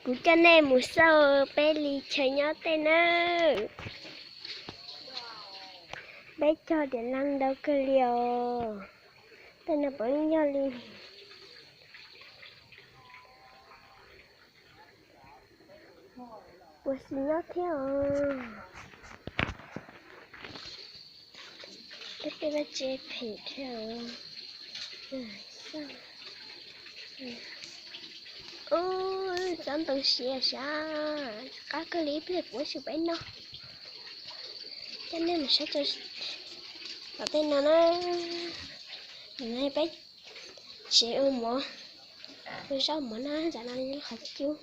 Kuv coj nej mus xauj peb li chaw nyob tej nawb. Peb cog diam laj ntau kawg li os. Tej no puav leej yog li puas xis nyob thiab os. Peb tej vaj tsev phem thiab os. Ub, tsob ntoo siav sav, qab kawg li, ib pliag puav tsis peb noj. Coj nej mus saib tso, tom tej no na, peb tsev ua mov, ua zaub mov na, tam no qhov cub.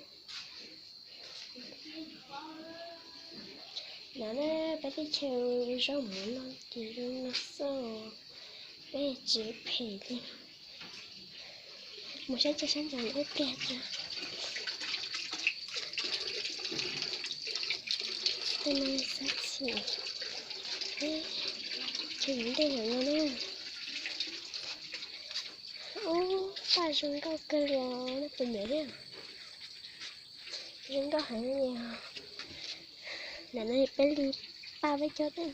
No na, peb teb chaws ua zaub mov no ces zoo no xwb, peb tsev phem li. Mus saib tso sab nraud ib pliag tso. Tej no xab txim, chaw ntej no na. Ub, paj zoo nkauj kawg li os, nej puas nyiam thiab? Zoo nkauj heev li os. Ntawm no peb li paj peb cog tej,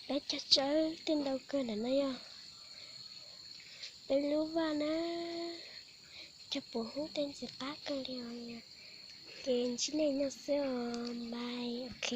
peb cog tsawb tej ntau kawg. Ntawm no yog peb lub vaj na, cog puas hub tej ntxim qab kawg li os. Ces ntsib nej nyob xwb os, bye, ok.